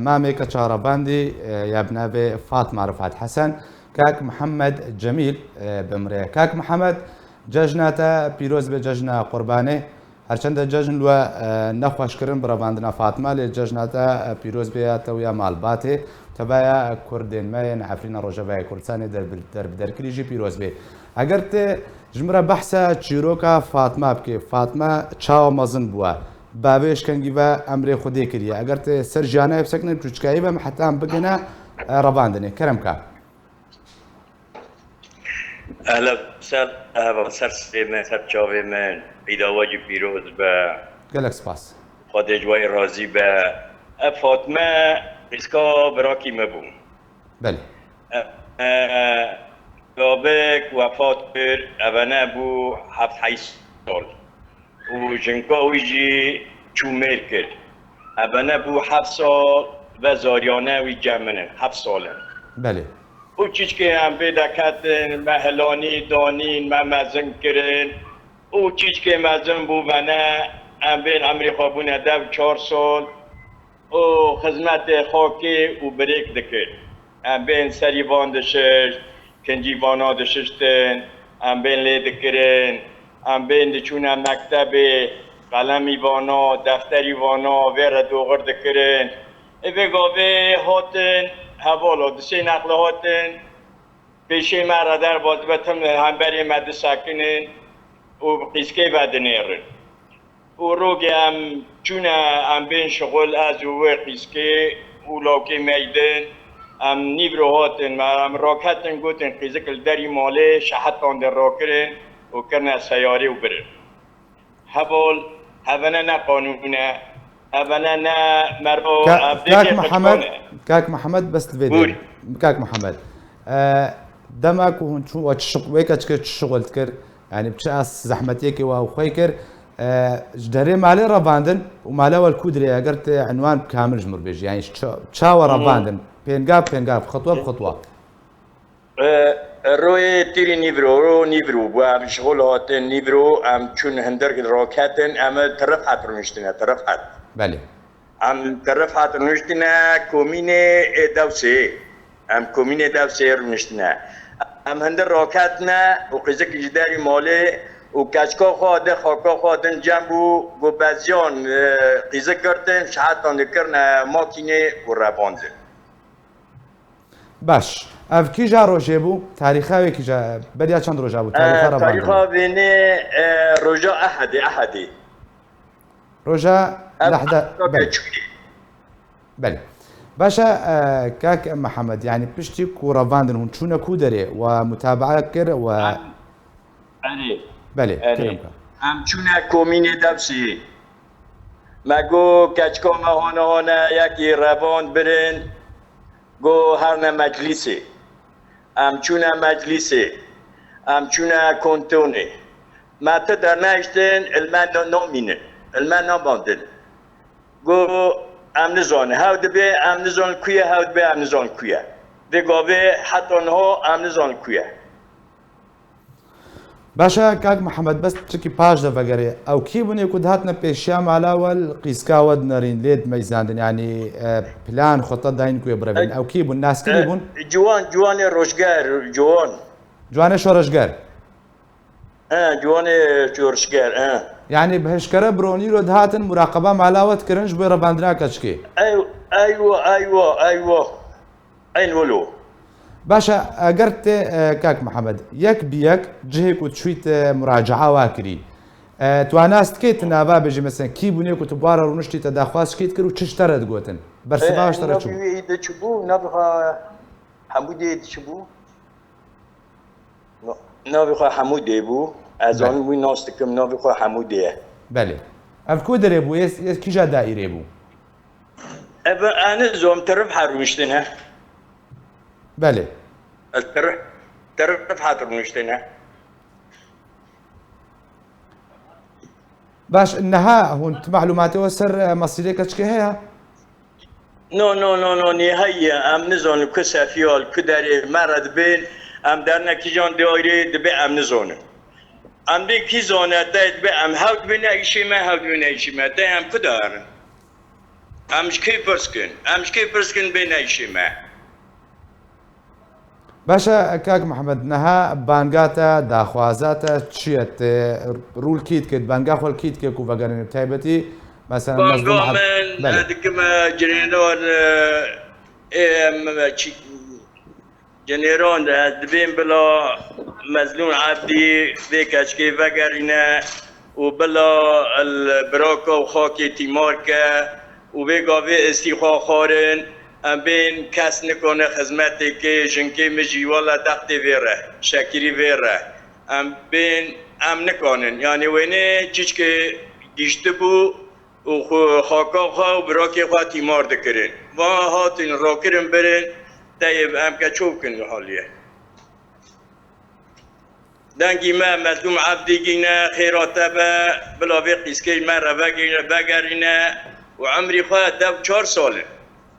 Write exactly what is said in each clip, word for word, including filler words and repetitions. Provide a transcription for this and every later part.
Mamê keça revandî, e, ya bi navê Fatma Rifat Hesen, kak Mihemed Cemîl, e, bi min re ye. Kak Mihemed, cejna te pîroz be, cejna Qurbanê. Herçende cejn li we, e, nexweş kirin bi revandina Fatma, lê cejna te, e, pîroz be ya te û ya malbatê. Tevaya Kurdên me yên Efrîna Rojavayê Kurdistanê der bi, der bi derkirî jî pîroz bê. Eger tê ji min re behsa çîroka Fatma bikê, Fatma çawa mezin bûye? Bavê ji kengî ve emrê Xwedê kiriye. Eger tê ser jiyana wê bisekine, çûçikayî ve em heta em bigihine, e, revandinê. Kerem ka. Ehla ser, ehla ser sê me, ser çavê me, îda we jî pîroz be. Gelek spas. Xwedê ji we razî be. Ev Fatme qîska birakî me bû. Belê. E, e, Gavek wefat kir, evene bû heft heyş sal. Û jinka wî jî çû mêr kir. Evene bû heft sal ve zariyane wî cem min in, heft sal in. Belê. Û çîçkê em vê deketin, me hilanî danîn, me mezin kirin. Û çîçkê mezin bû vene, em bên emrê xwe bûne dev çar sal. û xizmetê xakê û birêk dikir. Em bên serî van dişişt, kincî vana dişiştin, em bên lê dikirin, em bên diçûne mektebê, qelemî vana, defterî vana, vê re doxir dikirin. Ê vê gavê hatin, hevala, du sê neqle hatin, pêşê me re derbas dibe, tim hemberê me disekinin û bi qîzkê ve dinêrin. Û rogê em çûne, em bên şixul, ez û wê qîzkê û lawkê meydin, em nîvro hatin, me, em raketin, gotin qîzik li derî malê, şehetan de rakirin û kirine seyarê û birin. Heval, hevene ne qanûn e, hevene ne merva, Ka-, ev Kak dêkê Mihemed, xirçkan e. Kak Mihemed, bes li vê Bûr. Dê. Kak Mihemed, e, dema ku hûn çû, we çi şix-, wê keçikê çi şixul dikir? Yani bi çi as zehmetiyekê we xwey kir, e, ji derê malê revandin û mala we li ku dirê, eger tê enwan kamil ji mir bêjî, yani ça-, çawa Hı hı. revandin, pêngav pêngav, xitwe bi xitwe. E, e, royê tîrî nîvro, ro nîvro bû, em ji hol hatin nîvro, em çûn hindir raketin, em tirif hat rûniştine, tirif hat. Belê. Em tirif hat rûniştine komînê, e, Dewsê. Em komînê Dewsê rûniştine. Em hindir raketine û qîzik ji derî malê û keçika xwe de, xaka xwe din cem bû, got beziyan, e, qîzik girtin, şehetan dikirine makînê û revandin. Baş. Ev kîja rojê bû? Tarîxa wê kîja? Beriya çend roja bû? E, Tarîxa revandinê. Tarîxa vênê, e, roja Ehedê, Ehedê. Roja Ev Lehde, roja belê. Çûyê. Belê. Baş e, e, kak Mihemed, yani piştî ku revandin hûn çûne ku derê we mutabaa kir we Em, erê. Belê, Erê. Kerem ka. Em çûne komînê Dewsê. Me got keçika me hane hane yekî revand birin. Got herne meclîsê. Em çûne meclîsê. Em çûne kontonê. Me ti dernehiştin, il me no-, nomînin. Il me namandin. Got em nizanin. Hew dibê em nizanin ku ye, hew dibê em nizanin ku ye. Vê gavê heta niha em nizanin ku ye. Baş e, kak Mihemed, bes çikî paş de vegerê. Ew kî bûn ê ku dihatine pêşiya mala we li qîzka we dinerîn, lê dimeyzandin? Yanî, e, plan, xute dayîn ku yê birevîn. E, Ew kî bûn? Naskirî e, bûn? Ciwan, Ciwanê Rojger, Ciwan. Ciwanê Şoreşger? E, Ciwanê Şoreşger, e. Yanî bi hişkere bironî ro dihatin muraqeba mala we dikirin ji bo revandina keçikê? Ey, eywa, eywa, eywa. Eyn wilo. Baş e, eger tê, e, kak Mihemed, yek bi yek cihê ku tu çûyî te muracaa wa kirî, e, tu nas dikê tu nava bêjî, mesela kî bûnê ku tu bi wa re rûniştî te daxwaz kî dikir û çi ji te re digotin? Bersiva ji te re çi bû? Navê wî de çi bû? Navê xwe Hemûdê de çi bû? No-, navê xwe Hemûdê bû. Ez Belê. Zanim wî nas dikim, navê xwe Hemûdê ye. Belê. Ev ku derê bû? Yê, yê kîja daîrê bû? Ev, e, nizam, tirif hat rûniştine. Belê. Ez tirif, tirif hat rûniştine. Baş, niha hûn tu malûmatê we ser, e, mesîrê keçikê heye? No, no, no, no, nihayî, em nizanin ku sefiya li ku derê me re dibên, em derne kîjan daîrê dibê em nizanin. Em bê kî zane, te dibê em hew dibêne îşê me, hew dibêne îşê me, te em ku de herin? Em ji kê pirs kin? Em ji kê pirs kin bê neyşê me? Baş e, kak Mihemed, niha banga te, daxwaza te çi ye? Tu rû li kî dikî, banga xwe li kî dikî ku vegerînî, bi taybetî, mesela, Mezlûm Banga Ab-, min, belê. ez dikim, e, cinênan, e, ê, em, e, çi-, cinêran de ez dibêm bila Mezlûm Ebdî vê keçkê vegerîne û bila li biraka û xakê tîmar ke û vê gavê îstîxwa xwarin, em bên kes nikane xizmetê kê, jinkê min jî wele textê vê re, şekirî vê re. Em bên, em nikanin. Yanî wênê çiçkê giştibû û xwe, xaka xwe û birakê xwe tîmar dikirin. Va hatin rakirin birin, teyê em ke ço bikin li haliyê. Dengî me Mezlûm Ebdî gîne, xêra te be, bila vê qîskê me re vegîne, vegerîne û emrî xwe dev çar sal in.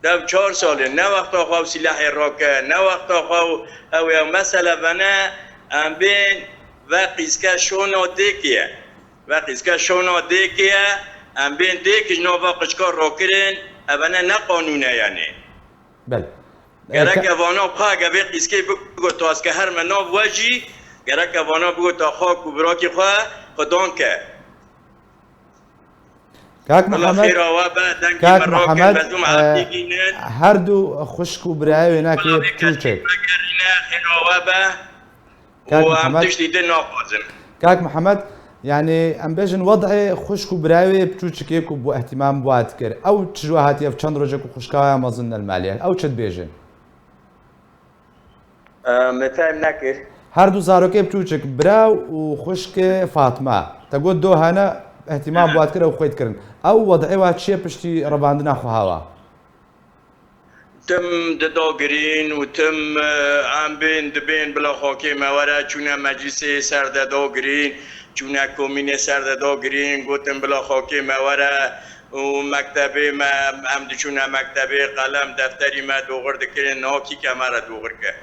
Dev çar sal in. Ne wexta xwe ew sîlehê rake, ne wexta xwe ew, ew ê mesele vene, em bên ve qîske şona dêkê ye. Ve qîske şona dêkê ye, em bên dêk ji nava qicka rakirin, evene ne qanûn e yanî. Belê. Gerek E, ka- evana xwe, ege vê qîskê bigota ez ke her me nav we jî, gerek evana bigota xak û birakî xwe xudan ke. Kak Bila Mihemed, xêra we be, dengê Kak min rakin, Mihemed, Mezlûm e, Ebdî gînin. her du xwişk û birayê wênakê Bila vê kesî Piçûçik. vegerîne, xêra we be. Kak û em Mihemed, tiştî din naxwazin. Kak Mihemed, yanî em bêjin wed'ê xwişk û birayê wê Piçûçikê ku bû îhtîmam bi we dikir. Ew çi ji we hatiye, ev çend rojek û xwişka we ya mezin ne li malê ye. Ew çi dibêjin? E, me fehm nekir. Her du zarokê Piçûçik, bira û xwişkê Fatma. Te got do hene, îhtîmam bi we dikir, ew xwê dikirin. Ew wed'ê we çi ye piştî revandina xwe hawa? Tim didagirîn û tim, e, em bên dibên bila xakê me were, çûne meclisê ser de dagirîn, çûne komînê ser de dagirîn, gotin bila xakê me were û mektebê me, em diçûne mektebê, qelem, defterî me doxir dikirin, niha kî ke me re doxir ke.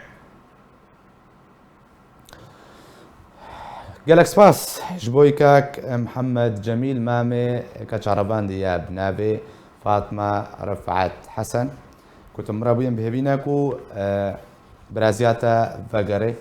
Gelek spas ji bo kak Mihemed Cemîl Mamê, ke çarebandî ye bi navê Fatma Refat Hesen. Ku tu min re bûyên bi hêvî ne ku, e, biraziya te vegerê.